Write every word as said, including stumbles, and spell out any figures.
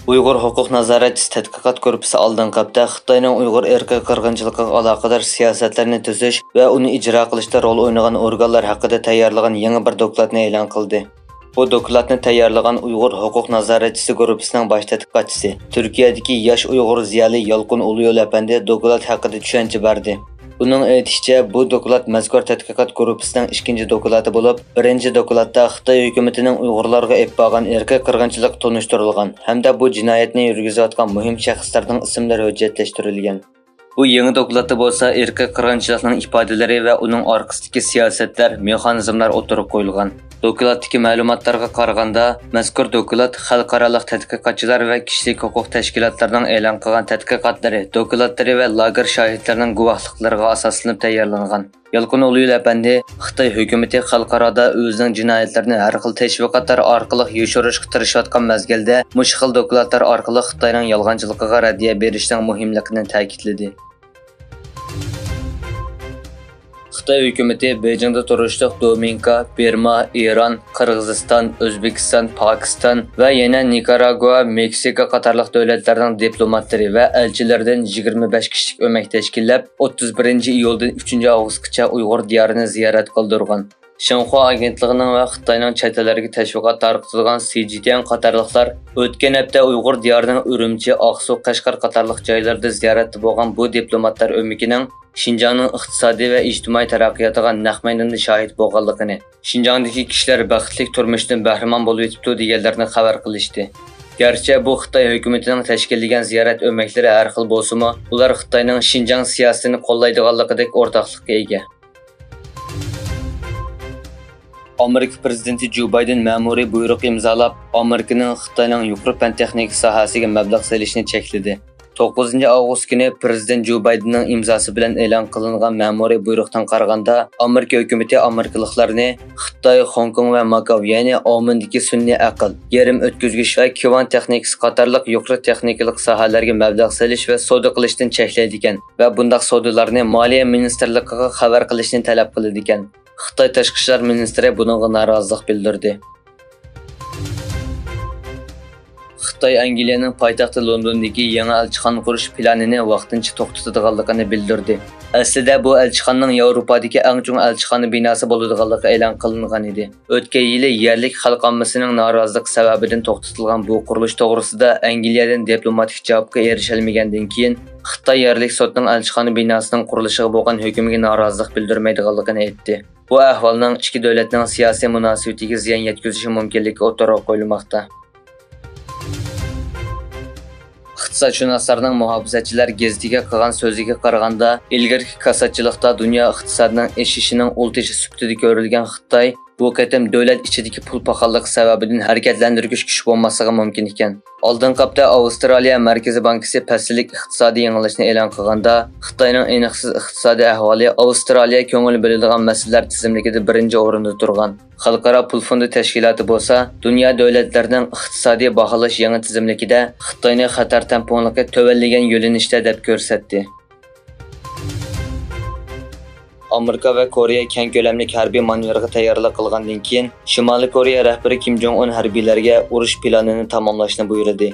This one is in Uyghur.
ئۇيغۇر ھوقۇق نازارەتچىسى تەتقىقات گۇرۇپپىسى ئالدىنقى ھەپتە خىتاينىڭ ئۇيغۇر ئىرقىي قىرغىنچىلىقىغا ئالاقىدار سىياسەتلەرنى تۈزۈش ۋە ئۇنى ئىجرا قىلىشتا رول ئوينىغان ئورگانلار ھەققىدە تەييارلىغان يېڭى بىر دوكلاتنى ئېلان قىلدى. بۇ دوكلاتنى تەييارلىغان ئۇيغۇر ھوقۇق نازارەتچىسى گۇرۇپپىسىنىڭ باش تەتقىقاتچىسى، تۈركىيەدىكى ياش ئۇيغۇر زىيالىي يالقۇن ئۇلۇيول ئەپەندى دوكلات ھەققىدە چۈشەنچە بەردى. ئۇنىڭ ئېيتىشىچە، بۇ دوكلات مەزكۇر تەتقىقات گۇرۇپپىسىنىڭ ئىككىنچى دوكلاتى بولۇپ، بىرىنچى دوكلاتتا خىتاي ھۆكۈمىتىنىڭ ئۇيغۇرلارغا ئېلىپ بارغان ئىرقىي قىرغىنچىلىقى تونۇشتۇرۇلغان ھەمدە بۇ جىنايەتنى يۈرگۈزۈۋاتقان مۇھىم شەخسلەرنىڭ ئىسىملىرى ھۆججەتلەشتۈرۈلگەن. بۇ يېڭى دوكلاتتا بولسا ئىرقىي قىرغىنچىلىقنىڭ ئىپادىلىرى ۋە ئۇنىڭ ئارقىسىدىكى سىياسەتلەر، مېخانىزملار ئوتتۇرىغا قويۇلغان. دوكلاتتىكى مەلۇماتلارغا قارىغاندا، مەزكۇر دوكلات خەلقئارالىق تەتقىقاتچىلار ۋە كىشىلىك ھوقۇق تەشكىلاتلىرىنىڭ ئېلان قىلغان تەتقىقاتلىرى، دوكلاتلىرى ۋە لاگېر شاھىتلىرىنىڭ گۇۋاھلىقلىرىغا ئاساسلىنىپ تەييارلانغان. يالقۇن ئۇلۇيول ئەپەندى خىتاي ھۆكۈمىتى خەلقئارادا ئۆزىنىڭ جىنايەتلىرىنى ھەر خىل تەشۋىقاتلار ئارقىلىق يوشۇرۇشقا تىرىشىۋاتقان مەزگىلدە، مۇشۇ خىل دوكلاتلار ئارقىلىق خىتاينىڭ يالغانچىلىقىغا رەددىيە بېرىشنىڭ مۇھىملىقىنى تەكىتلىدى. خىتاي ھۆكۈمىتى بېيجىڭدا تۇرۇشلۇق دومىنىكا، بىرما، ئىران، قىرغىزىستان، ئۆزبېكىستان، پاكىستان ۋە يەنە نىكاراگۇا، مېكسىكا قاتارلىق دۆلەتلەرنىڭ دىپلوماتلىرى ۋە ئەلچىلىرىدىن يىگىرمە بەش كىشىلىك ئۆمەك تەشكىللەپ، ئوتتۇز بىرىنچى ئىيۇلدىن ئۈچىنچى ئاۋغۇستقىچە ئۇيغۇر دىيارىنى زىيارەت قىلدۇرغان. شىنخۇا ئاگېنتلىقىنىڭ ۋە خىتاينىڭ چەت ئەللەرگە تەشۋىقات تارقىتىدىغان سى جى تيەن قاتارلىقلار ئۆتكەن ھەپتە ئۇيغۇر دىيارىنىڭ ئۈرۈمچى، ئاقسۇ، قەشقەر قاتارلىق جايلىرىدا زىيارەتتە بولغان بۇ دىپلوماتلار ئۆمىكىنىڭ شىنجاڭنىڭ ئىقتىسادىي ۋە ئىجتىمائىي تەرەققىياتىغا نەق مەيداندا شاھىت بولغانلىقىنى، شىنجاڭدىكى كىشىلەر بەختلىك تۇرمۇشتىن بەھرىمەن بولۇۋېتىپتۇ دېگەنلەرنى خەۋەر قىلىشتى. گەرچە بۇ خىتاي ھۆكۈمىتىنىڭ تەشكىللىگەن زىيارەت ئۆمەكلىرى ھەر خىل بولسىمۇ، ئۇلار خىتاينىڭ شىنجاڭ سىياسىتىنى قوللايدىغانلىقىدەك ئورتاقلىققا ئىگە. ئامېرىكا پىرېزىدېنتى جو بايدېن مەمۇرىي بۇيرۇق ئىمزالاپ، ئامېرىكىنىڭ خىتاينىڭ يۇقىرى پەن تېخنىكا ساھەسىگە مەبلەغ سېلىشنى چەكلىدى. توققۇزىنچى ئاۋغۇست كۈنى پىرېزىدېنت جو بايدېننىڭ ئىمزاسى بىلەن ئېلان قىلىنغان مەمۇرىي بۇيرۇقتىن قارىغاندا، ئامېرىكا ھۆكۈمىتى ئامېرىكىلىقلارنى خىتاي، خوڭكوڭ ۋە ماكاۋ، يەنى ئاۋمېندىكى سۈنئىي ئەقىل، يېرىم ئۆتكۈزگۈچ ۋە كىۋانت تېخنىكىسى قاتارلىق يۇقىرى تېخنىكىلىق ساھەلەرگە مەبلەغ سېلىش ۋە سودا قىلىشتىن چەكلەيدىكەن ۋە بۇنداق سودىلارنى مالىيە مىنىستىرلىقىغا خەۋەر قىلىشنى تەلەپ قىلىدىكەن. خىتاي تاشقى ئىشلار مىنىستىرى بۇنىڭغا نارازىلىق بىلدۈردى. خىتاي ئەنگلىيەنىڭ پايتەختى لوندوندىكى يېڭى ئەلچىخانا قۇرۇش پىلانىنى ۋاقتىنچە توختىتىدىغانلىقىنى بىلدۈردى. ئەسلىدە بۇ ئەلچىخانىنىڭ ياۋروپادىكى ئەڭ چوڭ ئەلچىخانا بىناسى بولىدىغانلىقى ئېلان قىلىنغان ئىدى. ئۆتكەن يىلى يەرلىك خەلق ئاممىسىنىڭ نارازىلىقى سەۋەبىدىن توختىتىلغان بۇ قۇرۇلۇش توغرىسىدا ئەنگلىيەدىن دىپلوماتىك جاۋابقا ئېرىشەلمىگەندىن كېيىن، خىتاي يەرلىك سوتنىڭ ئەلچىخانا بىناسىنىڭ قۇرۇلۇشىغا بولغان ھۆكۈمىگە نارازىلىق بىلدۈرمەيدىغانلىقىنى ئېيتتى. بۇ ئەھۋالنىڭ ئىككى دۆلەتنىڭ سىياسىي مۇناسىۋىتىگە زىيان يەتكۈزۈشى مۇمكىنلىكى ئوتتۇرىغا قويۇلماقتا. ئىقتىسادشۇناسلارنىڭ مۇھاپىزەتچىلەر گېزىتىگە قىلغان سۆزىگە قارىغاندا، ئىلگىرىكى كاساتچىلىقتا دۇنيا ئىقتىسادىنىڭ ئېشىشىنىڭ ئۇل تېشى سۈپىتىدە كۆرۈلگەن خىتاي بۇ قېتىم دۆلەت ئىچىدىكى پۇل پاخاللىقى سەۋەبىدىن ھەرىكەتلەندۈرگۈچ كۈچ بولماسلىقى مۇمكىن ئىكەن. ئالدىنقى ھەپتە ئاۋسترالىيە مەركىزىي بانكىسى پەسىللىك ئىقتىسادىي يېڭىلىشنى ئېلان قىلغاندا، خىتاينىڭ ئېنىقسىز ئىقتىسادىي ئەھۋالى ئاۋسترالىيە كۆڭۈل بۆلىدىغان مەسىلىلەر تىزىملىكىدە بىرىنچى ئورۇندا تۇرغان. خەلقئارا پۇل فوندى تەشكىلاتى بولسا دۇنيا دۆلەتلىرىنىڭ ئىقتىسادىي باھالاش يېڭى تىزىملىكىدە خىتاينى خەتەر تەڭپۇڭلۇقى تۆۋەنلىگەن يۆنىلىشتە دەپ كۆرسەتتى. ئامېرىكا ۋە كورېيە كەڭ كۆلەملىك ھەربىي مانېۋىرغا تەييارلىق قىلغاندىن كېيىن، شىمالىي كورېيە رەھبىرى كىم جوڭ ئۇن ھەربىيلەرگە ئۇرۇش پىلانىنى تاماملاشنى بۇيرۇدى.